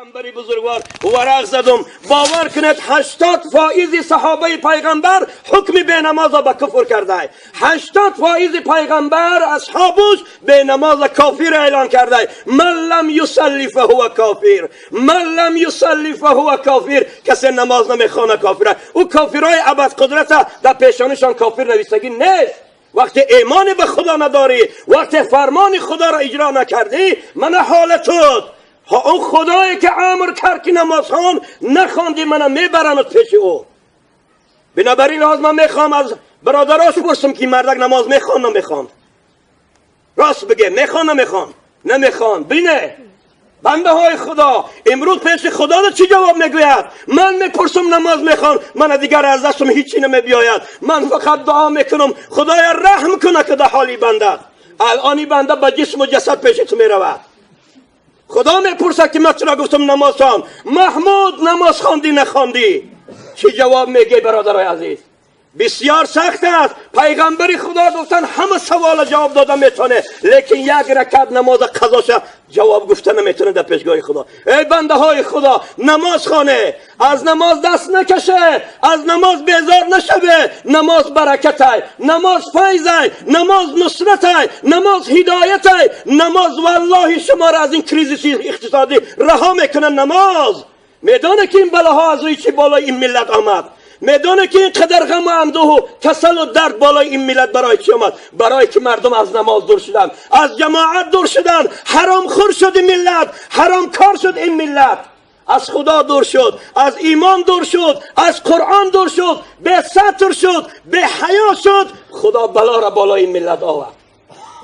Пайғамбари бузургвор варақ задум. Бовар кунед, 80% саҳобаи пайғамбар ҳукми бенамоза ба куфр кардай. 80% пайғамбар асҳобуш бенамоза кофир эълон кардай. من لم يصل فهو كافر، من لم يصل فهو كافر. Касе намоз намехона, кофира. Ӯ кофирҳои абадқудрата дар пешонишон кофир нависагӣ нест. Вақте имони ба худо надорӣ, вақте фармони худоро иҷро накардӣ, мана ҳолатут. Он худое ки амр кард, ки намоз хон, нахондӣ, мана мебаранат пеши ӯ. Бинобар ин лиҳоз ман мехоҳам аз бародарош пурсам, ки мардак намоз мехон, намехонд? Рост бигӯ, мехон, намехон? Намехон. Бине, бандаҳои худо, имрӯз пеши худо чӣ ҷавоб мегӯяд? Ман мепурсам, намоз мехон? Мана, дигар аз дастам ҳичи намебиёяд. Ман фақат дуо мекунам, худоя, раҳм куна, ки да ҳоли банда. Алон ин банда ба ҷисму ҷасад пеши ту меравад. Худо мепурсад, ки ман чаро гуфтам намоз хон? Маҳмуд, намоз хондӣ, нахондӣ? Чӣ ҷавоб мегӯй, бародарои азиз? Бисёр сахт аст. Пайғамбари худо гуфтан, ҳама савола ҷавоб дода метавоне, лекин як ракат намоза қазоша ҷавоб гуфта наметавоне дар пешгоҳи худо. Эй бандаҳои худо, намоз хоне, аз намоз даст накаше, аз намоз безор нашаве. Намоз баракатай, намоз файзай, намоз нусратай, намоз ҳидоятай. Намоз, валлоҳи, шуморо аз ин кризиси иқтисодӣ раҳо мекунад. Намоз медоне, ки ин балоҳо аз рӯи чӣ болои ин миллат омад. Медоне, ки ин қадар ғаму андӯҳу касалу дард болои ин миллат барои чӣ омад? Барое ки мардум аз намоз дур шуданд, аз ҷамоат дур шуданд. Ҳаромхӯр шуд ин миллат, ҳаромкор шуд ин миллат, аз худо дур шуд, аз имон дур шуд, аз қуръон дур шуд, бесатр шуд, беҳаё шуд. Худо балоро болои ин миллат овард.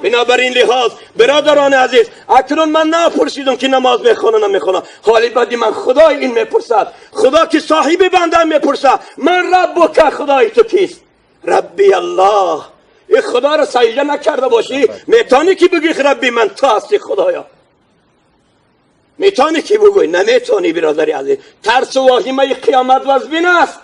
Бинобар ин лиҳоз, бародарони азиз, акнун ман напурсидам, ки намоз мехона, намехона. Ҳоли баъди ман худои ин мепурсад. Худо, ки соҳиби банда, мепурсад: من ربك؟ Худои ту кист? ربي الله. Ин худоро саҷда накарда бошӣ, метавонӣ, ки бигӯӣ, рабби ман ту ҳастӣ, худоё? Метавонӣ, ки бигӯӣ? Наметавонӣ, бародари азиз. Тарсу воҳимаи қиёмат вазбин аст.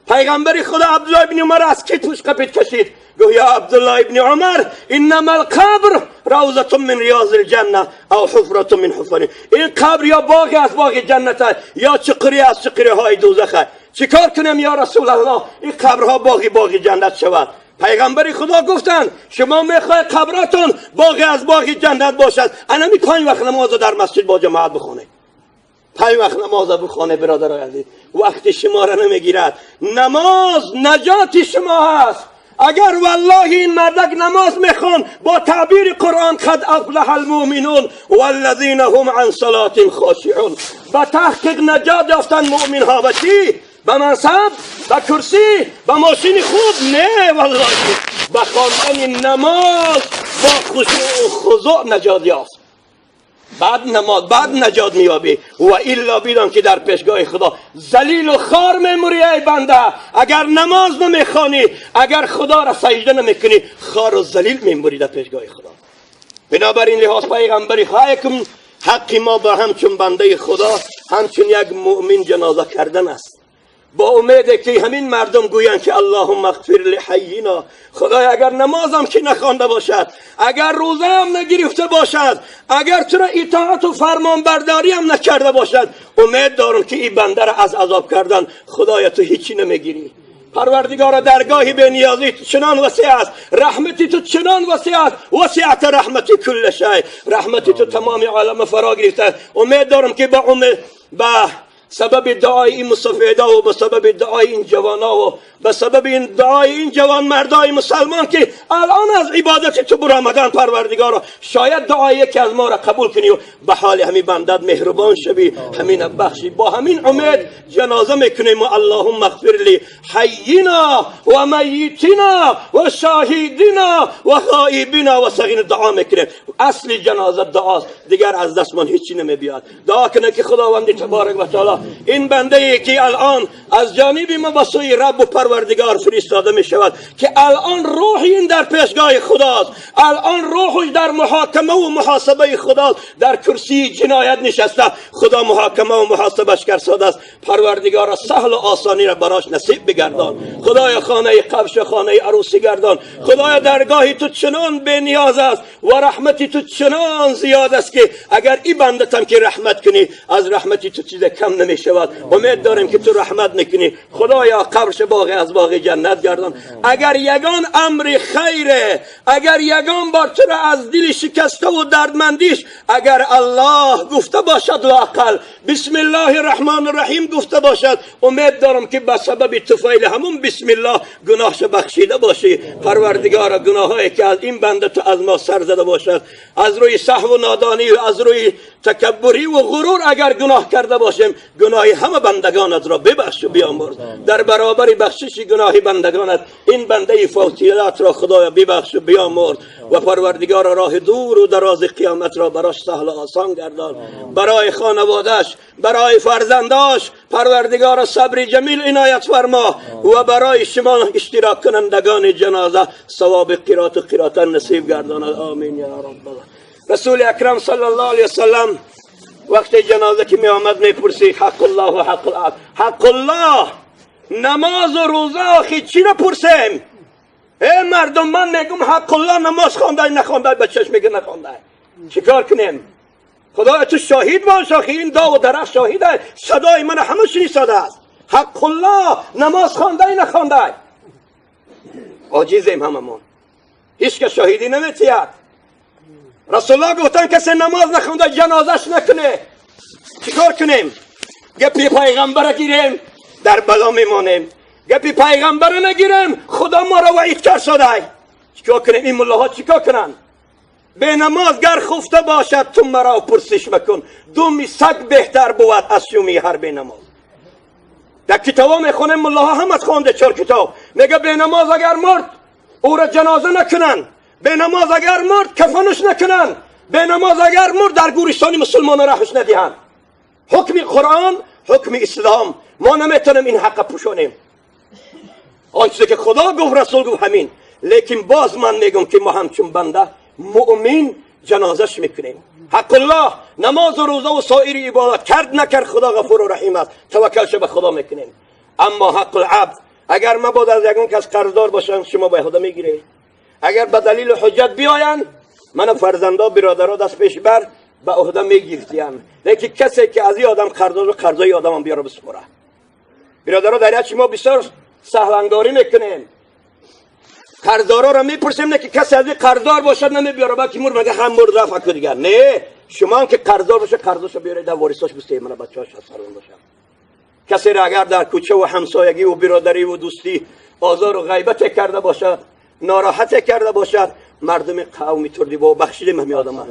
Пайғамбари худо Абдулло ибни Умар аз китфаш қапид, кашид, гуфт: «Я Абдулло ибни Умар, إنما القبر روضة من رياض الجنة أو حفرة من حفر». Ин қабр ё боғе аз боғи ҷаннат аст, ё чуқуре аз чуқуриҳои дӯзах аст. Чӣ кор кунем, ё расулаллоҳ, ин қабрҳо боғи ҷаннат шавад? Пайғамбари худо гуфтанд: шумо мехоҳед қабратон боғе аз боғи ҷаннат бошад, анами панҷ вақт намоза дар масҷид бо ҷамоат бихонед. Панҷ вақт намоза бихоне, бародарои азиз. Вақти шуморо намегирад. Намоз наҷоти шумо ҳаст. Агар, валлоҳи, ин мардак намоз мехон, бо таъбири қуръон: قد أفلح المؤمنون والذين هم عن صلاتهم خاشعون. Ба таҳқиқ наҷот ёфтанд муъминҳо. Ба чӣ? Ба мансаб, ба курсӣ, ба мошини хуб? Не, валлоҳи, ба хондани намоз бо хушӯъу хузӯъ наҷот ёфт. Баъд намоз, баъд наҷот меёбӣ. Ва илло бидон, ки дар пешгоҳи худо залилу хор мемурӣ. Эй банда, агар намоз намехонӣ, агар худоро саҷда намекунӣ, хору залил мемурӣ дар пешгоҳи худо. Бинобар ин лиҳоз, пайғамбари хайкум, ҳаққи мо ба ҳамчун бандаи худо, ҳамчун як муъмин ҷаноза кардан аст, бо умеде ки ҳамин мардум гӯянд, ки اللهم اغفر لحينا. Худой, агар намозам ки нахонда бошад, агар рӯзаам нагирифта бошад, агар туро итоату фармонбардориам накарда бошад, умед дорам, ки ин бандаро аз азоб кардан, худоя, ту ҳичи намегирӣ. Парвардигора, даргоҳи бениёзӣ чунон васеъ аст, раҳмати ту чунон васеъ аст. وسعت رحمتي كل شيء. Раҳмати ту тамоми олама фаро гирифта. Умед дорам, ки ба умед, ба сабаби дуои ин мусафида ва ба сабаби дуои ин ҷавона ва ба сабаби ин дуои ин ҷавонмардои мусалмон, ки алон аз ибодати ту баромадан, парвардигоро, шояд дуои яке аз моро қабул кунӣ ва ба ҳоли ҳамин бандат меҳрубон шавӣ, ҳамина бахшӣ. Бо ҳамин умед ҷаноза мекунем. اللهم اغفر لحينا وميتنا وشاهدنا وغائبنا وصغيرنا. Дуо мекунем. Асли ҷаноза дуост, дигар аз дастмон ҳечи намебиёд. Дуо кунем, ки худованди таборак ва таоло این بنده ای که الان از جانب ما به سوی رب و پروردگار فرستاده می شود که الان روح این در پیشگاه خداست، الان روحش در محاکمه و محاسبه خداست، در کرسی جنایت نشسته، خدا محاکمه و محاسبش کرده است. پروردگار سهل و آسانی را براش نصیب بگردان. خدای خانه قبش خانه عروسی گردان. خدای درگاهی تو چنان بی نیاز است و رحمتی تو چنان زیاد است که اگر ای بنده که رحمت کنی از رحمتی تو چیز کم نمی شود. امید داریم که تو رحمت نکنی. خدایا قبرش باغ از باغ جنت گردان. اگر یگان امر خیره، اگر یگان بار تو را از دل شکسته و دردمندیش اگر الله گفته باشد، لااقل بسم الله الرحمن الرحیم گفته باشد، امید دارم که به سبب طفیل همون بسم الله گناهش بخشیده باشی. پروردگارا گناهایی که از این بنده تو از ما سر زده باشد، از روی سهو و نادانی و از روی تکبری و غرور اگر گناه کرده باشیم، گناه همه بندگانت را ببخش و بیامرز. در برابر بخشش گناه بندگانت این بنده فوتیلات را خدایا ببخش و بیامرز و پروردگار راه دور و دراز قیامت را براش سهل و آسان گردان. برای خانوادهش، برای فرزنداش پروردگار صبر جمیل عنایت فرما و برای شما اشتراک کنندگان جنازه ثواب قرات و قرات نصیب گرداند. آمین یا رب. رسول اکرم صلی الله علیه وسلم وقتی جنازه که می آمد می پرسید حق الله و حق العبد. حق الله نماز و روزه آخی چی را پرسیم؟ ای مردم من میگم حق الله نماز خوانده نخوانده، به چشم میگه نخوانده، چیکار کنیم؟ خدا تو شاهد باش، آخی این داغ و درخت شاهد است، صدای من همه شنیده است. حق الله نماز خوانده نخوانده، عاجزیم هممون، هیچ که شاهدی نمیتید. رسول الله گفتن کسی نماز نخونده جنازش نکنه. چیکار کنیم؟ گپی پیغمبر گیریم در بلا میمانیم، گپی پیغمبر نگیریم خدا ما را وعید کرد شده. چیکار کنیم؟ این ملاها چیکار کنن؟ به نماز گر خفته باشد تو مرا پرسش مکن، دومی سگ بهتر بود از شومی هر به نماز. در کتابا میخونیم ملاها هم از خوانده 4 کتاب، میگه به نماز اگر مرد او را جنازه نکنن، به نماز اگر مرد کفنش نکنن، به نماز اگر مرد در گورستان مسلمان راهش ندهند. حکم قرآن، حکم اسلام، ما نمیتونیم این حق پوشونیم. آن چیزی که خدا گفت رسول گفت همین. لیکن باز من میگم که ما همچون بنده مؤمن جنازش میکنیم. حق الله نماز و روزه و سایر عبادت کرد نکرد خدا غفور و رحیم است، توکلش به خدا میکنیم. اما حق العبد اگر مبادا از یگان کس قرضدار باشن شما به خدا میگیرید. اگر به دلیل حجت بیاین من فرزندا برادرها دست پیش بر به عهده میگیریم. لیکن کسی که از این آدم قرضدار قرضای آدم هم بیاره بسپره. برادرها در یک ما بسیار سهلنگاری میکنیم، قرضدارا را میپرسیم نه که کسی از این قرضدار باشد نمیبیاره، بلکه مر مگه هم مرد رفت دیگر. نه، شما هم که قرضدار باشه قرضاشو بیاره در وارثاش بسته، من بچه‌هاش سرون باشم. کسی را اگر در کوچه و همسایگی و برادری و دوستی آزار و غیبت کرده باشد، ناراحت کرده باشد، مردم قومی تردی با بخشیدیم همین آدم.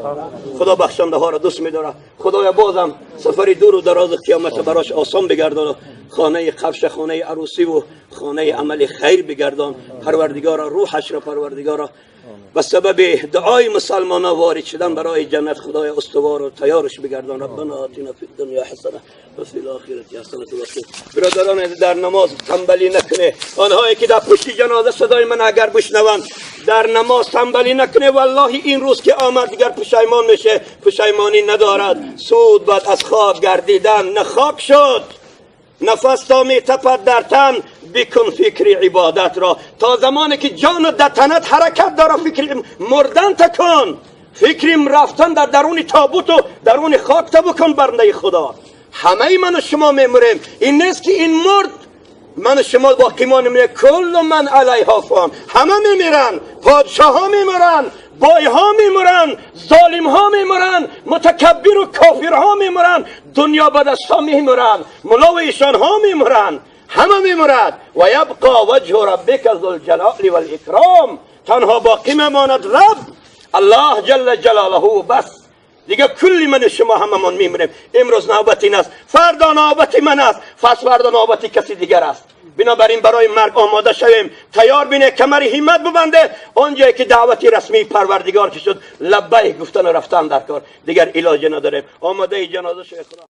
خدا بخشنده ها را دوست می‌داره. خدایا بازم سفری دور و دراز قیامت براش آسان بگردان، خانه قفش، خانه عروسی و خانه عمل خیر بگردان. پروردگارا روحش را پروردگارا به سبب دعای مسلمان ها وارد شدن برای جنت خدای استوار و تیارش بگردان. ربنا آتنا فی الدنیا حسنه و فی الاخرة حسنه و قنا. برادران در نماز تنبلی نکنه. آنهایی که در پشت جنازه صدای من اگر بشنوند در نماز تنبلی نکنه، والله این روز که آمد دیگر پشیمان میشه، پشیمانی ندارد. سود بعد از خواب گردیدن نه خاک شد، نفس تا می تپد در تن بکن فکر عبادت را. تا زمانی که جان و در تنت حرکت داره فکر مردن تکن، فکر رفتن در درون تابوت و درون خاک تا بکن. برنده خدا همه من و شما میمریم. این نیست که این مرد من و شما باقی مانیم. کل من علیها فان، همه میمیرن، پادشاه ها میمیرن، بای ها میمرن، ظالم ها میمرن، متکبر و کافر ها میمرن، دنیا به دست ها میمرن، ملا و ایشان ها میمرن، همه میمرد. و یبقا وجه ربک ذو الجلال والاکرام، تنها باقی میماند رب الله جل جلاله بس. دیگه کلی من شما هممون میمریم. امروز نوبت این است، فردا نوبت من است، پس فردا نوبت کسی دیگر است. بنابراین برای مرگ آماده شویم، تیار بینه، کمر همت ببنده. آنجایی که دعوت رسمی پروردگار که شد لبیک گفتن و رفتن در کار، دیگر علاج نداریم. آماده جنازه شوی خدا.